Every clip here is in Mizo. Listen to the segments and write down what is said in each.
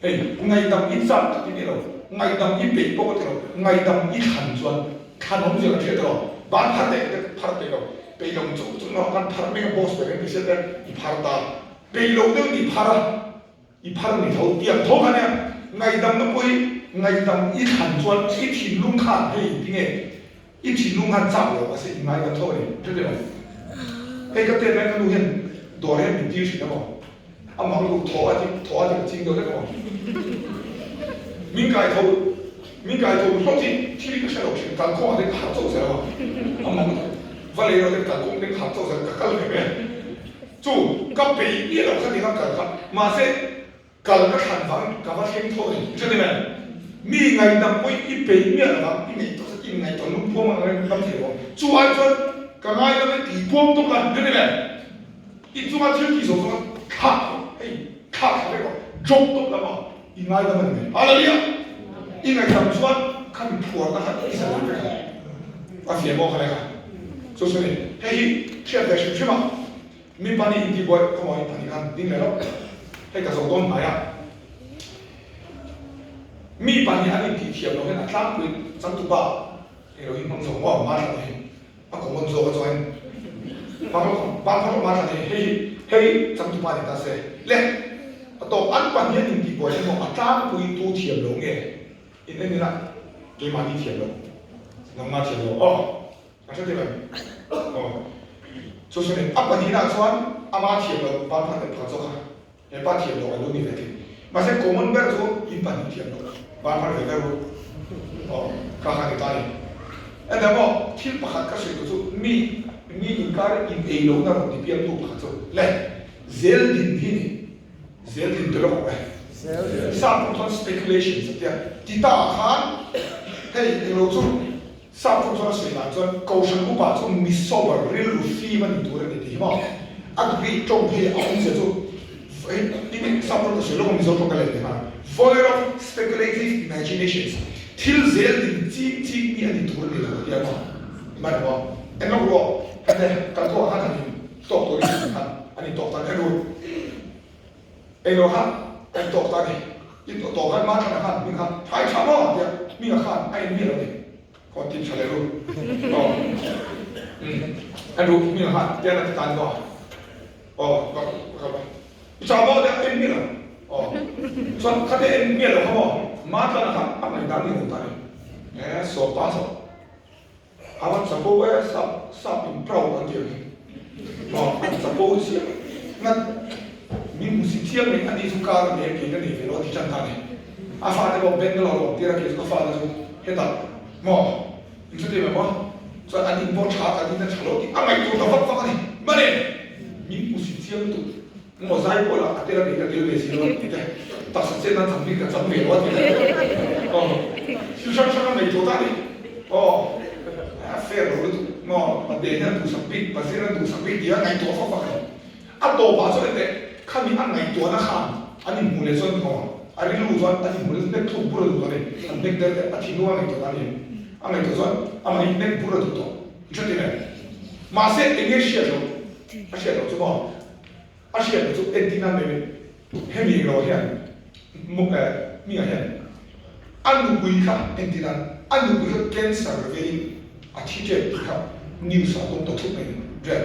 Hei, ngaihdam i chak ka ti miah lo, ngaihdam i peih pawh ka ti lo, ngaihdam i thlan chuan thlan awmzia kan hriat elo, ban phar teh te phar peih lo, peih lo chung chung erawh kan phar mek a boss ber in ti sia te i phar ta, peih lo deuhin i phar a, i phar ni tho tiang tho kha nia, ngaihdamna pawh hi ngaihdam i thlan chuan i thinlung khan hei tinge i thinlung khan chak lo mahse i ngaidam tho a ni, hre teh lo. Hei ka tet lai ka nu hian dawr hian min tir thin a maw? Amah luh thaw a ti thaw a ti ka ching deuh hlek a maw? Min kai tho min kai tho hlawt hi thil hi ka hre lo thin, kalkawng ah te ka harh chauh zel a maw? Amah luh va lei rawh te kalkawng te ka harh chauh zel ka kal ve ve. Chu ka peih miah lo kha ti kha kal kha mahse Kal ka thlan vang ka va thleng thaw ni. Hre ni mai. Mi ngaihdam pawh i peih miah lo vang, i ngaihtuah sa, i ngaihtuah lung puam ang reng dam thei lo. Chu ai chuan ka ngaidam e tih puam tawp la, hre ni mai. I chunga thil tih zawh chuan thlak rawh, hei thlak thla vek rawh, drop tawp la maw, i ngaidam a ni mai. Hallelujah! I ngaihdam chuan khami phuarna kha i zalen vek ang. A fiah maw kha le kha? Chu chu ni. Hei hi hriat ve hrim hrim a. Mi pahnih in tihbuai khaw maw in pahnih khan ding leh lawk hei ka zo dawn hnai a, mi pahnih an in tih thiam lo hian a tlangpui changtupa eng lo hi hmang zo maw ma thlan hi a common zawk a chuan hmang lawk ang bang hmang lawk ma thlan hi hei hi hei changtupa ni ta se le a tawp an pahnih an in tihbuai hian maw a tlangpui tu thiam lo nge in en ila keimahni thiam lo nangma thiam lo aw. A hre thei em? Aw. Chu chu ni, a pahnihna chuan ama thiam loh pa khan kan phal zawk a, he pa thiam loh a lo ni ve thei. Mahse common ber chu in pahnih thiam loh pa phal ve ber u. Aw, kha kha ni ta ni. Enda maw, thil pakhat ka sawi duh chu mi mi inkar in ei lohna rawn ti piangtu pakhat chu le zel din hi ni. Zel din te lawk awm e. Sap pawh chuan speculations a tia. Ti ta ah khan hei englo chu Sap chu chuan a sawi dan chuan Kohhran upa chu mi sober, rilru fim a ni tur a ni tih hi maw? A Greek tawng hi a awmzia chu hei tin Sap tawng ka sawi lawk a Mizo tawng ka let leh nghal a, void of speculative imaginations, thil zel din chik chik mi a ni tur a ni lo a tia maw? Hman a maw? En lawk rawh, hete kalkawngah khan han in tawk turin han an in tawk tan en ru. Englo kha kan tawk ta ni. I tawh khan Mathana khan hming kha thai tha maw tia hminga khan a en miah lo ni. Khaw tip tha leh ru. Aw. Umm. En ru hminga khan tia na ti ta ni maw. Aw ka ka ka. I tha maw tia en miah lo. Aw. Chuan khate en miah lo kha maw Mathana kha a ngaihdan ni lo ta ni. E sawm pa sawm. A van chapo e, sap sap in proud an tih ang hi. Maw an chapo chiah ngat min hmu si thiang mai ani chu car a nei a kei ka nei ve lo a ti tan ta a ni. A fate pawh Bangalore a awm tir a kei chu ka fate chu hetah maw in hre thei mai maw chuan an in pawh tha kan in a tha lo tih a ngaihtuah ta vak vak a ni. Mane min hmu si chiang lutuk maw zai pawh lah a tel a kei ka tel ve si lo a ti te taksa chet nan chang bik ka chang ve lo a ti te aw thil hrang hrang a ngaihtuah ta a ni. Aw, a fair lo lutuk maw, Pate hian duhsak bik, Pasir hian duhsak bik tia ngaihtuah fak fak a ni. A tawpah chuan ente khami a ngaihtuahna khan an inhmuh leh chuan aw, a rilru chuan an inhmuh leh chuan hnek thluk bur a duh tawh a ni. An hnek der te a thinlung a ngaihtuah ta a ni. A ngaihtuah chuan amah hi hnek bur a duh tawh. I hre thei em? Mahse enge hriat loh? A hriat loh chu maw? A hriat loh chu entin a nei hemi englo hian hmingah hian a nupui kha entin a a nupui kha cancer veiin a thi tep tih kha news ah dawng ta thup mai vel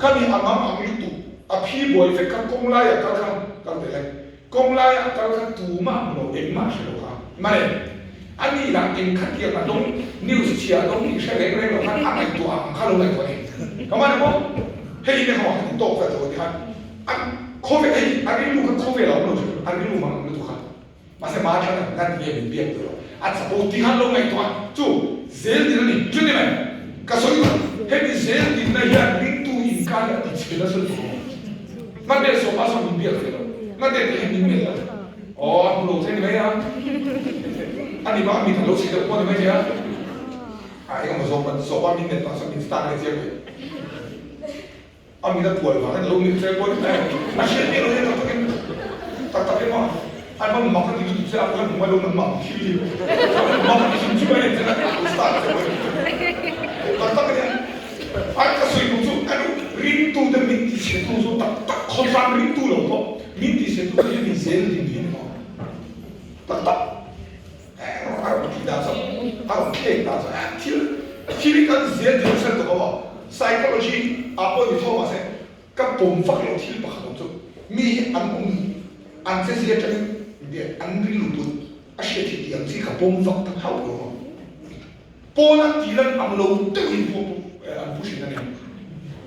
khami a mang ang lutuk a phi buai vek kha kawng laiah kal kha kal ve lai kawng laiah kal kha tumah hmu lo engmah hre lo kha mane a ni lah eng khatiang a dawng news chhia a dawng tih hre reng reng lo khan a ngaihtuah ang kha lo ngaihtuah a ni ka mane maw hei in engemaw han intawk vel tho a ti khan A khawvel hei a rilru kha khawvel a awm lo chu a rilru mang ang lutuk kha. Mahse ma thlan ang ngat nge min biak tur a a chapo ti khan lo ngaihtuah a chu zel din a ni chu ni mai ka sawi duh hemi zel dinna hian ringtu inkar hi a ti chhe nasa lutuk ang ngate sawpa sawn min biak ve lo ngate ti hian min melh lo aw a hmu lo thei ni mai a a ni bak a mit a lo chhe deuh pawh ni mai thei a a engemaw zawk sawpa min melh pah chuan min star leh chiang ve. A mit a pual vang in a lo mit hreh pawh ni mai a hriat miah lo hian tak takin tak tak emaw an va mak a ti lutuk che a la hmu ngai lo nangmah ang thil hi mak a ti hrim hrim a hei chuan a start che pawh tak tak ania an ka sawi duh chu a nu ringtu te min ti chhe tu chu tak tak khawtlang ringtu lo pawh min ti chhe tu te hi mi zel din hi ni maw. Tak tak. A rawn tih dan chu, a rawn thlek dan chu, thil thil hi kan zel deuh sel tawh lo a, psychology ah pawh ni tho mahse ka pawm vak lo thil pakhat awm chu mi hi an awm an che zia atangin an rilru put a hriat hi tih ang chi ka pawm vak tak hauh lo a. Pawn an tih lan ang lo deuhin pawh an pu thin a ni.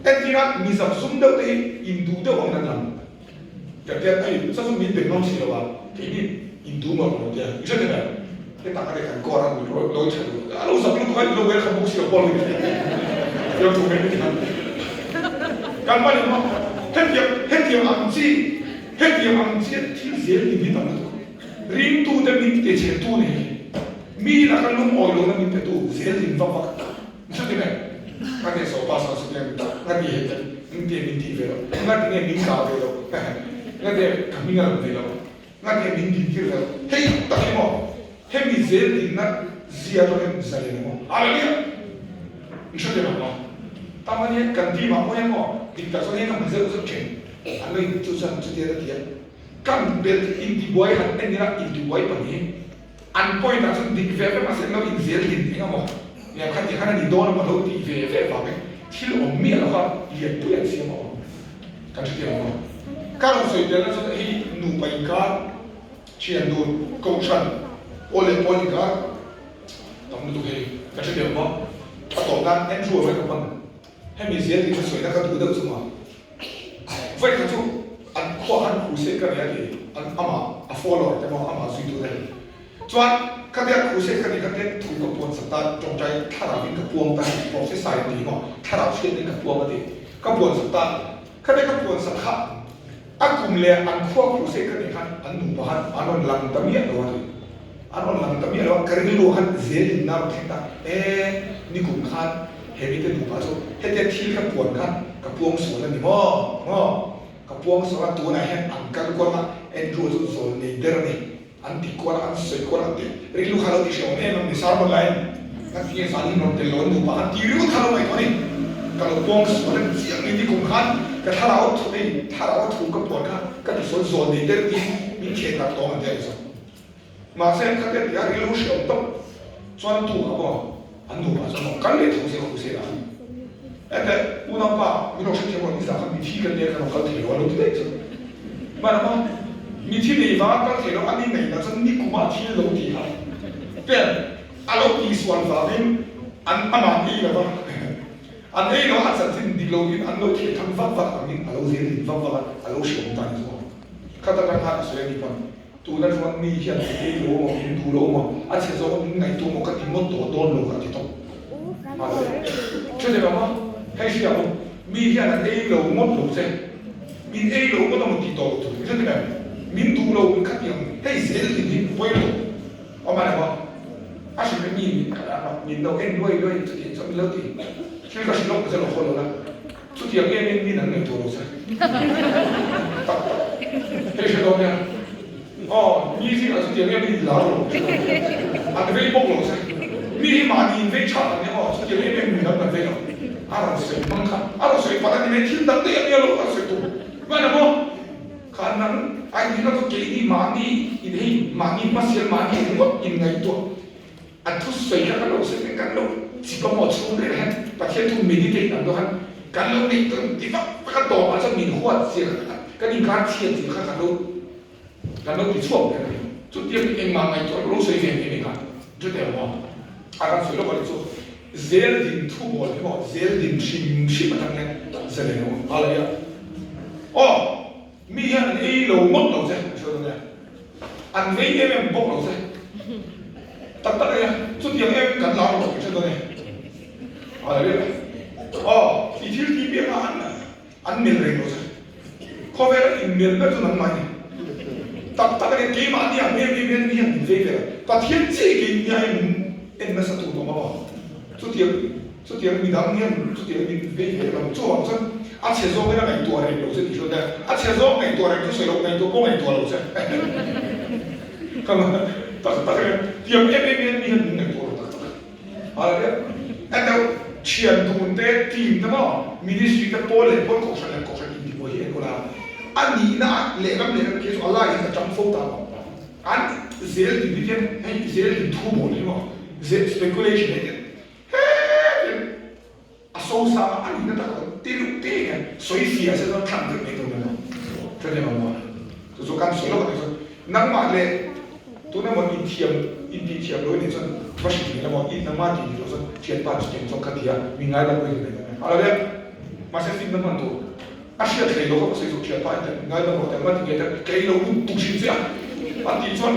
Entirah mi zakzum deuh te hi induh deuh angin an lang. Ka tia hei chu chu min be ngam si lo a, keini induh ngawt lo tia i hre thei em? Hetah ka kan kawr a ni lawi tha duh a lo zak lutuk a ilo welcome bawk si lo pawh lo ni fiam thu mai ti khan kan hman in maw hetiang hetiang ang chi hetiang ang chi thil zel ni hi tam lutuk ringtu te min ti chhe tu ni hi mi laka lungawi lohna min pe tu zel din vak vak Chuti mai, ka ti so pa so chu tiang nga ti hei kan eng te min tih ve loh, nga ti nge min kah ve loh, nga te ka hming a lam ve loh, nga te min din tir ve loh, hei tak hi maw hemi zel dinna zia atang hian zalen ang maw? Hallelujah! In hre tel ang maw? Tam ania kan team ah pawh hian maw dik tak chuan hei ka hmu zeuh zeuh thin, an lo in chu chuan chutia ka ti a, kan bel intibuai han en ila intibuai pahnih An point ah chuan dik ve ve mahse an lo inzel din eng emaw nia kha ti khan a ni dawn emaw lo tih ve ve vangin thil awm miah lo kha lianpui an siam a awm kan hre thiam ang. Ka rawn sawi tel na chuan hei nupa inkar, thian dun, kohhran, pawl leh pawl inkar tam lutuk hei kan hre thiam ang. A tawp nan Andrew a vek a hman hemi zel tih kha sawina ka duh deuh chunga Vawi kha chu an khua khan crusade ka nei a ti, an amah a follower te maw amah zuitu te chuan khatia crusade ka neih khan te thu ka puan sak ta tawngtai thlarau in ka puang ta ni prophesy an ti hi maw thlarau hriat in ka puang a ti ka puan sak ta khatia ka puan sak kha a kum leh an khua crusade ka neih khan an nupa khan an rawn lang ta miah lo a ti an rawn lang ta miah lo a ka rilru ah khan zel in na rawn thleng ta e nikum khan He mite nupa chu hetia thil ka puan kha ka puang sual a ni maw? Maw? Ka puang sual a, tunah hian an kal kual a, Andrew chu zawl nei ber a ni. An ti kual a, an sawi kual a, an ti rilru kha lo ti hreh awm em em ni sermon laiin ka ti nge zan in rawn tel lo an nupa khan ti ringawt kha lo ngaihtuah a ni. Ka lo puang sual a ni chiang ni nikum khan ka thlarau thu hei thlarau thu ka puan kha ka ti sual zawl nei ber tiin min theh tak tawng an ti a ni zawk. Mahse an khat e tia rilru hreawm tawp chuan tu kha maw an nupa chuan maw kal leh tho se khaw se la ente unaupa min lo hrethiam rawh nizah khan mithi kan nia kan lo kal thei lo a lo ti daih chu hman a maw mithi nei vanga kal thei lo a ni ngaihna chuan nikum ah thil lo ti kha pen a lo ti sual vangin an amah ei lova an ei lo a chanchin dik lo in an lo theh thang vak vak angin a lo zel din vak vak a a lo hreawm ta ni chu maw khata tang khan a sawi a ni pawn Tuna chuan mi hian min ei lo maw, min duh lo maw, a chhe zawng min ngaihtuah maw ka ti ngawt tawh dawn lo ka ti tawp. Mahse, hre leh ang a, hei hria maw, mi hian an ei lo ngawt lo che, min ei lo ngawt a maw tih tawh lo tur, hre leh em, min duh lo min kha ti ang, hei zel din hi pawi lo awm a ni maw, a hrim em mi min khat a, min lo en luai luai chutiang chuan min lo ti, thil ka hrilh lawk che lo haw lo la. Chutiang em em min an ngaihtuah lo che. Tak tak. Hei hre dawn nia. Aw, mi zingah chutiang em in lar lo hre dawn nia. An vei bawk lo che. Mi hi mahni in vei tha tak nia aw, chutiang em em min an kan vei lo. A rawn sawi hmang kha, a rawn sawi palh a ni mai, thil dang daih a nia lo a rawn sawi tum. Hman a maw? Kha nang a inhla chu keini mahni in hei mahni hmasial mahni ringawt in ngaihtuah. A thusawi kha kan lo sawi mai, kan lo chip a maw chhung reng hian Pathian thu meditate ang deuh khan kan lo neih tawn ti vak vak a tawpah chuan min huat zia kha kan inkar chhiat zia kha kan lo kan lo ti chhuak ber a ni. Chutiang engmah ngaihtuah lo sawi ve mai mai kha chutiang maw a kan sawi lawk a ni chu zel din thu bawl hi maw zel din hrim hrim atang hian zalen a awm hallelujah aw mi hian an ei lo ngawt lo che an hria dawn e. An vei em em bawk lo che. Tak tak ania, chutiang em kan lar lo tih hre dawn e. Hallelujah. Aw, i thil tih piah kha an an mel reng lo che. Khawvela in mel ber chu nangmah i ni. Tak tak ania, keimahni ang em em hian mi hian min vei ve lo. Pathian chiah i keini ai min en nasa tur tawh mah a. Chutiang chutiang midang hian chutiang min vei ve lo. Chuvang chuan a chhe zawngin a ngaihtuah reng lo che tih hriat a, a chhe zawng ngaihtuah reng chu sawi loh ngaihtuah pawh ngaihtuah lo che. Ka la tak tak e, tiang em em hian mi hian min ngaihtuah lo tak tak a. Hallelujah. Engdeuh thian dun te, team te maw, ministry te, pawl leh pawl, kohhran leh kohhran intihbuai hi enkawl a, a nihna lehlam lehlam khi chu a laiin a tang fo ta maw. An zel din hi hian hei zel din thu bawl hi maw zel speculation hei hian hetin a so sang a a nihna tak a ti luh te hian sawi fiah se chuan thlang vek mai tur a ni hrethiam ang maw chu chu kan sawi lawk a nih chuan nangmah leh tuna maw inthiam intihthiam lo i nih chuan va hrilh mai la maw i nangmah tih nih loh chuan thianpa chutiang chuan ka ti a mi ngaidam pawh i ti mai dawn a ni mahse finna hman tur. A hriat hlei lo ka sawi chu thianpa in ten ngai dam rawh teh mati nge ten kei lo lut tuk thin che a a tih chuan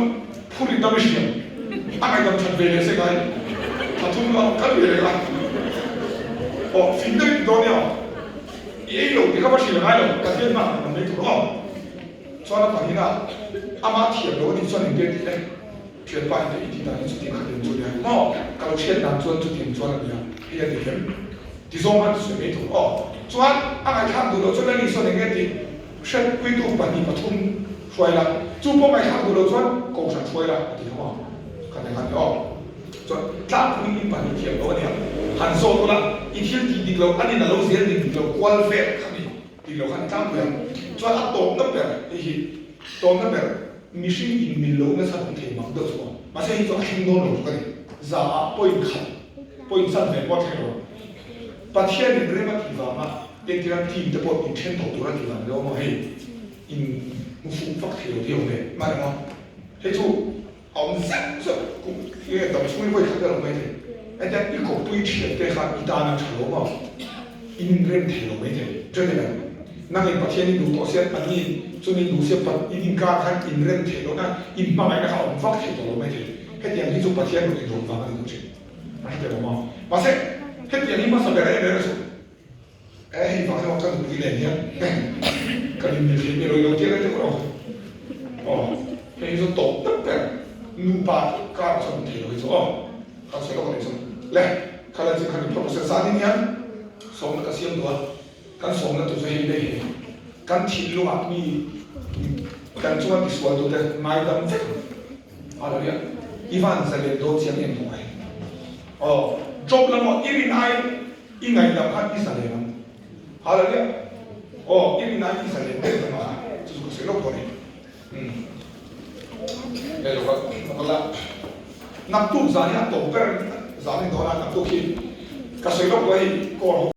phur in dam i hriam a ngaihdam that ve leh se ngai tha thum lo kal ve leh a aw fing deuh in ti dawn nia i ei lo ti kha va hrilh ngai lo Pathian hma ah kan mai tur aw chuan a pahnih ah amah thiam lo a nih chuan engte tih le thianpa in te i tih dan hi chutiang kha tiang chu nia maw ka lo hriat dan chuan chutiang chuan a nia hei a ti hem. Ti zawng khan sawi mai tur aw. Chuan a ngaihthlak duh loh chuan Lali sawn eng nge tih hriatpuitu 2, 3 hruai la, chu pawh ngaihthlak duh loh chuan kohhran hruai la a ti kha maw? Kha ti khan aw. Chuan tlangpui in pahnih thiam loh a nia. Han zawt ula i thil tih dik loh a nin a lo zel dik dik lo kual vel kha mi dik loh kha ni tlangpui ang. Chuan a tawpna ber hei hi tawpna ber mihring in mil lohna chhan awm thei mak deuh chu aw. Mahse hei chu a thleng dawn lo tluk a ni. Za ah point khat. Point chan ve pawh a thleng lo. Pathianin rem a tih vanga entira team te pawh inthen tawh tur a tih vang ni lo maw hei in hmu fuh vak thei lo tih a awm ve mah ni maw hei chu a awm zeuh zeuh kum nge dam chhungin vawi khat vel a awm mai thei hetiang i kawppui thian te khan i tan a tha lo maw in inrem thei lo mai thei chuan eng nangin Pathian in duh tawh sia anni chumi in duh sia in inkar khan inrem thei lo na inhmangaihna kha a awm vak thei tawh lo mai thei hetiang hi chu Pathian rawn inrawn vang a ni duh thin. A hre teh awm a. Mahse, hetiang hi hmasa ber em em chu e hei vang hian ka nupui nen hian kan inmil thei ber lo tir deuh rawh. Aw, hei hi chu tawp deuh ber nupa kar chuan awm thei lo hi chu aw. Kan sawi lawk a nih chu. Le, khalai chu khan inphawrh rawh se. Zanin hian sawmna ka siam duh a, kan sawmna tur chu hei daih hi. Kan thinlungah mi kan chunga tisual tute ngaidam vek ang. Hallelujah. I van zalen dawn chiang em hmuh ai. Aw, job lamah i rin ai i ngaihdam khan i zalen ang. Hallelujah. Aw, i rin ai i zalen deuh lamah khan chu chu ka sawi lawk dawn e. Hmm. Hei lo ka ka la. Naktuk zan hi a tawp ber zan ni dawn a naktuk hi ka sawi lawk dawn hei call ho.